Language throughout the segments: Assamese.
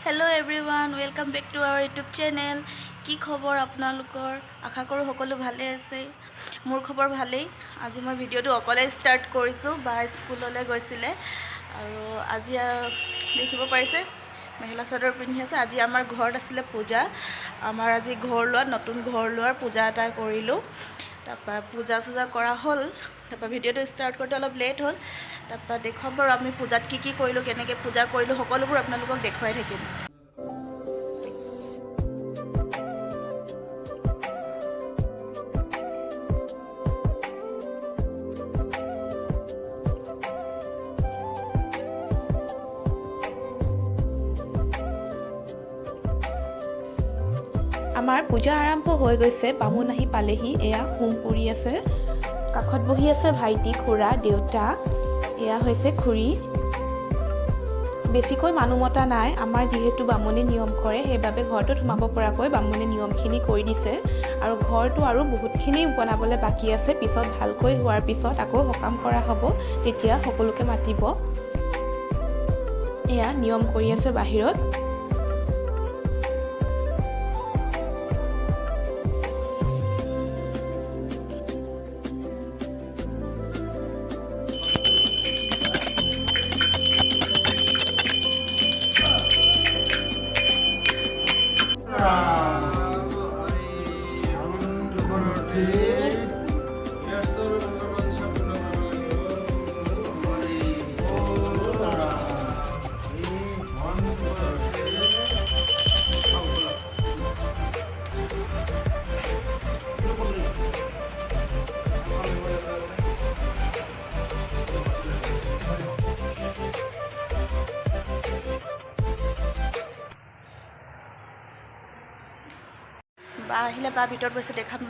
Hello everyone, welcome back to our YouTube channel. কি খবৰ আপোনালোকৰ? আশা কৰোঁ সকলো ভালে আছে। মোৰ খবৰ ভালেই। আজি মই ভিডিঅ'টো অকলে ষ্টাৰ্ট কৰিছোঁ। বা স্কুললৈ গৈছিলে আৰু আজি দেখিব পাৰিছে, মেখেলা চাদৰ পিন্ধি আছে। আজি আমাৰ ঘৰত আছিলে পূজা। আমাৰ আজি ঘৰ লোৱা, নতুন ঘৰ লোৱাৰ পূজা এটা কৰিলোঁ। তাৰপৰা পূজা চূজা কৰা হ'ল। তাৰপৰা ভিডিঅ'টো ষ্টাৰ্ট কৰোঁতে অলপ লেট হ'ল। তাৰপৰা দেখুৱাম বাৰু আমি পূজাত কি কি কৰিলোঁ, কেনেকৈ পূজা কৰিলোঁ, সকলোবোৰ আপোনালোকক দেখুৱাই থাকিম। আমাৰ পূজা আৰম্ভ হৈ গৈছে। বামুণ আহি পালেহি। এয়া হোম পুৰি আছে। কাষত বহি আছে ভাইটি, খুৰা, দেউতা। এয়া হৈছে খুৰী। বেছিকৈ মানুহ মতা নাই। আমাৰ যিহেতু বামুণে নিয়ম কৰে, সেইবাবে ঘৰটোত সোমাব পৰাকৈ বামুণে নিয়মখিনি কৰি দিছে। আৰু ঘৰটো আৰু বহুতখিনি বনাবলৈ বাকী আছে। পিছত ভালকৈ হোৱাৰ পিছত আকৌ সকাম কৰা হ'ব, তেতিয়া সকলোকে মাতিব। এয়া নিয়ম কৰি আছে বাহিৰত। বা আহিলে, বা ভিতৰত গৈছে, দেখাম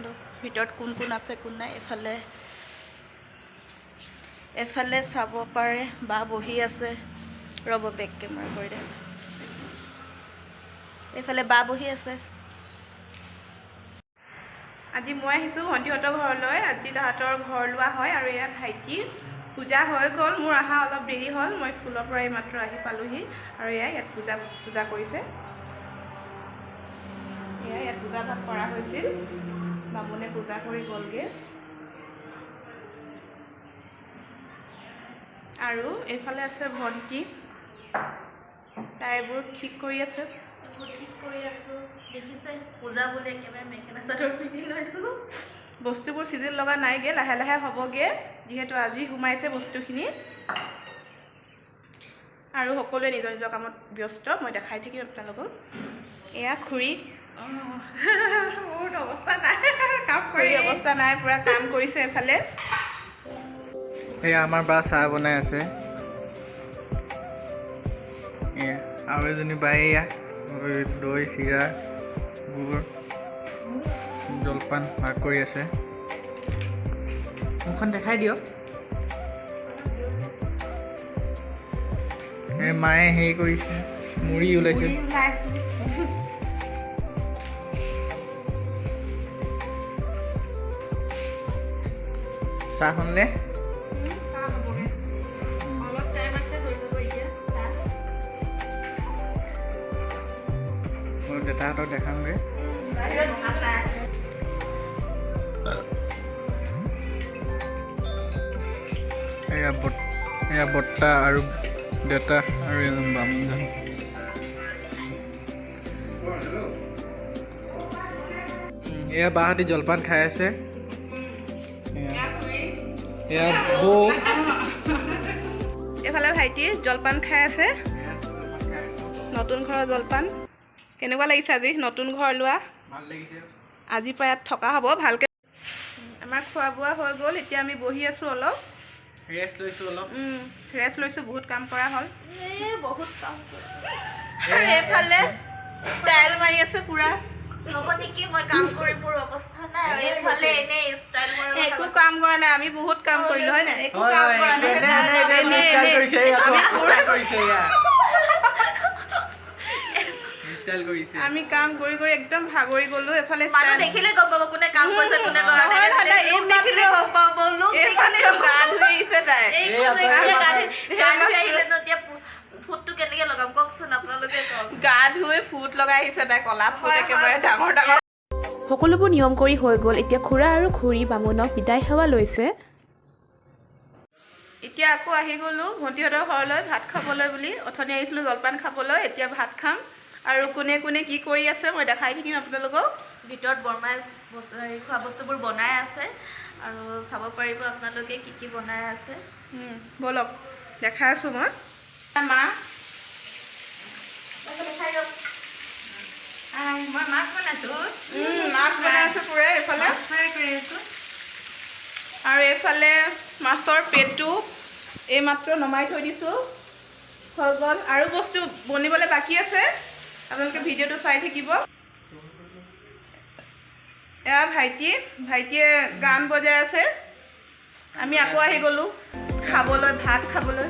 ভিতৰত কোন কোন আছে, কোন নাই। এইফালে এফালে চাব পাৰে, বা বহি আছে। ৰ'ব, বেক কেমেৰা কৰি দে। এইফালে বা বহি আছে। আজি মই আহিছোঁ ভণ্টিহঁতৰ ঘৰলৈ। আজি তাহাঁতৰ ঘৰ লোৱা হয়। আৰু এয়া ভাইটি। পূজা হৈ গ'ল। মোৰ অহা অলপ দেৰি হ'ল। মই স্কুলৰ পৰা এইমাত্ৰ আহি পালোহি। আৰু এয়া ইয়াত পূজা পূজা কৰিছে। এয়া ইয়াত পূজা ভাগ কৰা হৈছিল। বামুণে পূজা কৰি গ'লগৈ। আৰু এইফালে আছে ভণ্টি, তাই এইবোৰ ঠিক কৰি আছে। এইবোৰ ঠিক কৰি আছোঁ। দেখিছে, পূজা বুলি একেবাৰে মেখেলা চাদৰ পিন্ধি লৈছোঁ। বস্তুবোৰ চিজিল লগা নাইগৈ, লাহে লাহে হ'বগৈ, যিহেতু আজি সোমাইছে বস্তুখিনি। আৰু সকলোৱে নিজৰ নিজৰ কামত ব্যস্ত। মই দেখাই থাকিম আপোনালোকক। এয়া খুৰী। বহুত অৱস্থা নাই কাম খুৰী কৰি। অৱস্থা নাই, পূৰা কাম কৰিছে এফালে। এয়া আমাৰ বা চাহ বনাই আছে। এয়া আৰু এজনী বাই, এয়া দৈ, চিৰা, গুৰ, জলপান ভাগ কৰি আছে। মুখখন দেখাই দিয়ক। এই মায়ে হেৰি কৰিছে, মুড়ি ওলাইছে। ওলাইছোঁ। চাহ শুনিলে। চাহ হ'বগৈ, অলপ টাইম আছে, হৈ যাব এতিয়া চাহ। মোৰ দেউতাহঁতক দেখামগৈ। বাহিৰত ভাত আছে। এয়া বৰ্তা আৰু দেউতা আৰু এজন বামুণজন। এয়া বাহঁতি জলপান খাই আছে। এয়া এয়া খুৰী। এয়া বৌ। এইফালে ভাইটি জলপান খাই আছে, নতুন ঘৰৰ জলপান। কেনেকুৱা লাগিছে আজি নতুন ঘৰ লোৱা? ভাল লাগিছে। আজিৰ পৰা ইয়াত থকা হ'ব ভালকৈ। আমাৰ খোৱা বোৱা হৈ গ'ল। এতিয়া আমি বহি আছোঁ অলপ। ৰেষ্ট লৈছোঁ অলপ। ৰেষ্ট লৈছোঁ, বহুত কাম কৰা হ'ল। এই বহুত কাম কৰিছোঁ। আৰু এইফালে ষ্টাইল মাৰি আছে পূৰা। হ'ব নেকি, মই কাম কৰি মোৰ অৱস্থা নাই আৰু এইফালে এনেই ষ্টাইল মৰা। একো কাম কৰা নাই, আমি বহুত কাম কৰিলোঁ, হয় নাই? একো কাম কৰা নাই। এনেই, এনেই। আমি কৰিছে, এয়া ষ্টাইল কৰিছে। আমি কাম কৰি কৰি একদম ভাগৰি গ'লো। এইফালে মানুহ ষ্টাইল দেখিলে গম পাব কোনে কাম কৰিছে, কোনে কৰা নাই। নহয়, নহয়, লোক দেখিলে গম পাব, লোক এইফালে দেখিলে। গা ধুই আহিছে তাই। এই এই আছে, গা এই ধুই আহিলে ন, এতিয়া ফুটটো কেনেকে লগাম কওকচোন? কওকচোন, আপোনালোকে কওক। গা ধুই ফুট লগাই আহিছে তাই, কলা ফুট। হয়, একেবাৰে হয়। ডাঙৰ ডাঙৰ। সকলোবোৰ নিয়ম কৰি হৈ গ'ল। এতিয়া খুৰা আৰু খুৰী বামুণক বিদায় সেৱা লৈছে। এতিয়া আকৌ আহি গ'লোঁ ভণ্টিহঁতৰ ঘৰলৈ ভাত খাবলৈ বুলি। অথনি আহিছিলোঁ জলপান খাবলৈ, এতিয়া ভাত খাম। আৰু কোনে কোনে কি কৰি আছে মই দেখাই থাকিম আপোনালোকক। ভিতৰত বৰমাই বস্তু, হেৰি, খোৱা বস্তুবোৰ বনাই আছে আৰু চাব পাৰিব আপোনালোকে কি কি বনাই আছে। ব'লক, দেখাই আছোঁ মই। মা। মই মাছ বনাইছো। মাছ বনাই আছে পুৰা এইফালে। ফ্ৰাই কৰি আছো। আৰু এইফালে মাছৰ পেটু এইমাত্ৰ নমাই থৈ দিছোঁ, হৈ গ'ল। আৰু বস্তু বনিবলৈ বাকী আছে, আপোনালোকে ভিডিঅ'টো চাই থাকিব। এয়া ভাইটি, ভাইটিয়ে গান বজাই আছে। আমি আকৌ আহি গ'লোঁ খাবলৈ, ভাত খাবলৈ।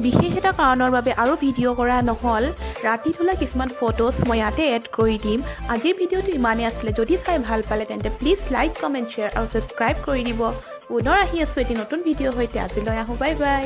বিশেষ এটা কাৰণৰ বাবে আৰু ভিডিঅ' কৰা নহ'ল। ৰাতি তোলা কিছুমান ফটোজ মই ইয়াতে এড কৰি দিম। আজিৰ ভিডিঅ'টো ইমানেই আছিলে। যদি চাই ভাল পালে তেন্তে প্লিজ লাইক, কমেণ্ট, শ্বেয়াৰ আৰু ছাবস্ক্ৰাইব কৰি দিব। পুনৰ আহি আছোঁ এটি নতুন ভিডিঅ'ৰ সৈতে। আজিলৈ আহোঁ, বাই বাই।